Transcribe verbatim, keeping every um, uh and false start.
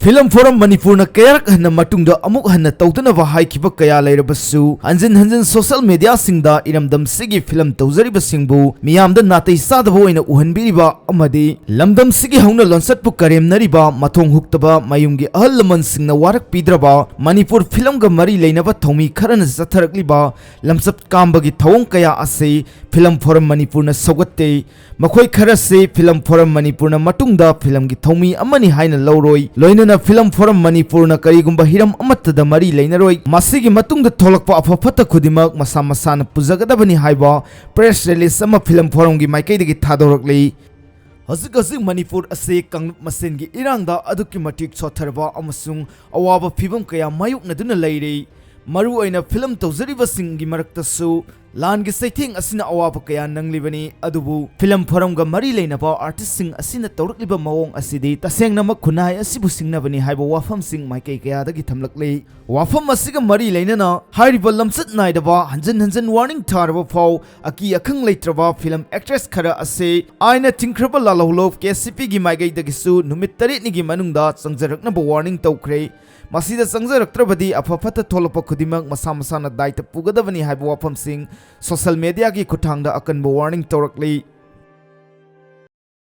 Film Forum ꯃꯅꯤꯄꯨꯔꯅ ꯀꯌꯥꯔꯛ ꯍꯟꯅ ꯃꯇꯨꯡꯗ ꯑꯃꯨꯛ ꯍꯟꯅ ꯇꯧꯗꯅꯕ ꯍꯥꯏꯈꯤꯕ ꯀꯌꯥ ꯂꯩꯔꯕꯁꯨ, ꯍꯟꯖꯤꯟ ꯍꯟꯖꯤꯟ social mediaꯁꯤꯡꯗ ꯏꯔꯝꯗꯝꯁꯤꯒꯤ film ꯇꯧꯖꯔꯤꯕꯁꯤꯡꯕꯨ ꯃꯤꯌꯥꯝꯗ ꯅꯥꯇꯩ ꯆꯥꯗꯕ ꯑꯣꯏꯅ ꯎꯍꯟꯕꯤꯔꯤꯕ ꯑꯃꯗꯤ ꯂꯝꯗꯝꯁꯤꯒꯤ ꯍꯧꯅ ꯂꯣꯟꯆꯠꯄꯨ ꯀꯔꯦꯝꯅꯔꯤꯕ, ꯃꯊꯣꯡ ꯍꯨꯛꯇꯕ ꯃꯌꯨꯝꯒꯤ ꯑꯍꯜ ꯂꯃꯟꯁꯤꯡꯅ ꯋꯥꯔꯛꯄꯤꯗ꯭ꯔꯕ, ꯃꯅꯤꯄꯨꯔ filmꯒ ꯃꯔꯤ ꯂꯩꯅꯕ ꯊꯧꯃꯤ ꯈꯔꯅ ꯆꯠꯊꯔꯛꯂꯤꯕ ꯂꯝꯆꯠ ꯀꯥꯝꯕꯒꯤ ꯊꯧꯑꯣꯡ ꯀꯌꯥ ꯑꯁꯤ Film Forum ꯃꯅꯤꯄꯨꯔꯅ ꯁꯧꯒꯠꯇꯦ꯫ ꯃꯈꯣꯏ ꯈꯔꯁꯤ Film Forum ꯃꯅꯤꯄꯨꯔꯅ ꯃꯇꯨꯡꯗ filmꯒꯤ ꯊꯧꯃꯤ ꯑꯃꯅꯤ ꯍꯥꯏꯅ ꯂꯧꯔꯣꯏ꯫ ꯂꯣꯏꯅꯅ Film Forum ꯃꯅꯤꯄꯨꯔꯅ ꯀꯔꯤꯒꯨꯝꯕ ꯍꯤꯔꯝ ꯑꯃꯠꯇꯗ ꯃꯔꯤ ꯂꯩꯅꯔꯣꯏ꯫ ꯃꯁꯤꯒꯤ ꯃꯇꯨꯡꯗ ꯊꯣꯛꯂꯛꯄ ꯑꯐ ꯐꯠꯇ ꯈꯨꯗꯤꯡꯃꯛ ꯃꯁꯥ ꯃꯁꯥꯅ ꯄꯨꯖꯒꯗꯕꯅꯤ ꯍꯥꯏꯕ press release ꯑꯃ Film Forumꯒꯤ ꯃꯥꯏꯀꯩꯗꯒꯤ ꯊꯥꯗꯣꯔꯛꯂꯤ꯫ ꯍꯧꯖꯤꯛ ꯍꯧꯖꯤꯛ ꯃꯅꯤꯄꯨꯔ ꯑꯁꯤ ꯀꯥꯡꯂꯨꯞ ꯃꯁꯦꯟꯒꯤ ꯏꯔꯥꯡꯗ ꯑꯗꯨꯛꯀꯤ ꯃꯇꯤꯛ ꯁꯣꯠꯊꯔꯕ ꯑꯃꯁꯨꯡ ꯑꯋꯥꯕ ꯐꯤꯕꯝ ꯀꯌꯥ ꯃꯥꯌꯣꯛꯅꯗꯨꯅ ꯂꯩꯔꯤ꯫ ꯃꯔꯨꯑꯣꯏꯅ film ꯇꯧꯖꯔꯤꯕꯁꯤꯡꯒꯤ ꯃꯔꯛꯇꯁꯨ ꯂꯥꯟꯒꯤ ꯆꯩꯊꯦꯡ ꯑꯁꯤꯅ ꯑꯋꯥꯕ ꯀꯌꯥ ꯅꯪꯂꯤꯕꯅꯤ꯫ ꯑꯗꯨꯕꯨ Film Forumꯒ ꯃꯔꯤ ꯂꯩꯅꯕ artistꯁꯤꯡ ꯑꯁꯤꯅ ꯇꯧꯔꯛꯂꯤꯕ ꯃꯑꯣꯡ ꯑꯁꯤꯗꯤ ꯇꯁꯦꯡꯅꯃꯛ ꯈꯨꯟꯅꯥꯏ ꯑꯁꯤꯕꯨ ꯁꯤꯡꯅꯕꯅꯤ ꯍꯥꯏꯕ ꯋꯥꯐꯝꯁꯤꯡ ꯃꯥꯏꯀꯩ ꯀꯌꯥꯗꯒꯤ ꯊꯝꯂꯛꯂꯤ꯫ ꯋꯥꯐꯝ ꯑꯁꯤꯒ ꯃꯔꯤ ꯂꯩꯅꯅ ꯍꯥꯏꯔꯤꯕ ꯂꯝꯆꯠ ꯅꯥꯏꯗꯕ, ꯍꯟꯖꯤꯟ ꯍꯟꯖꯤꯟ warning ꯊꯥꯔꯕ ꯐꯥꯎ ꯑꯀꯤ ꯑꯈꯪ ꯂꯩꯇ꯭ꯔꯕ film actress ꯈꯔ ꯑꯁꯤ ꯑꯥꯏꯟꯅ ꯊꯤꯡꯈ꯭ꯔꯕ ꯂꯥꯜꯍꯧꯂꯨꯞ KCPꯒꯤ ꯃꯥꯏꯀꯩꯗꯒꯤꯁꯨ ꯅꯨꯃꯤꯠ ꯇꯔꯦꯠꯅꯤꯒꯤ ꯃꯅꯨꯡꯗ ꯆꯪꯖꯔꯛꯅꯕ warning ꯇꯧꯈ꯭ꯔꯦ꯫ ꯃꯁꯤꯗ ꯆꯪꯖꯔꯛꯇ꯭ꯔꯕꯗꯤ ꯑꯐ ꯐꯠꯇ ꯊꯣꯛꯂꯛꯄ ꯈꯨꯗꯤꯡꯃꯛ ꯃꯁꯥ ꯃꯁꯥꯅ ꯗꯥꯏꯇ ꯄꯨꯒꯗꯕꯅꯤ ꯍꯥꯏꯕ ꯋꯥꯐꯝꯁꯤꯡ social mediaꯒꯤ ꯈꯨꯠꯊꯥꯡꯗ ꯑꯀꯟꯕ warning ꯇꯧꯔꯛꯂꯤ꯫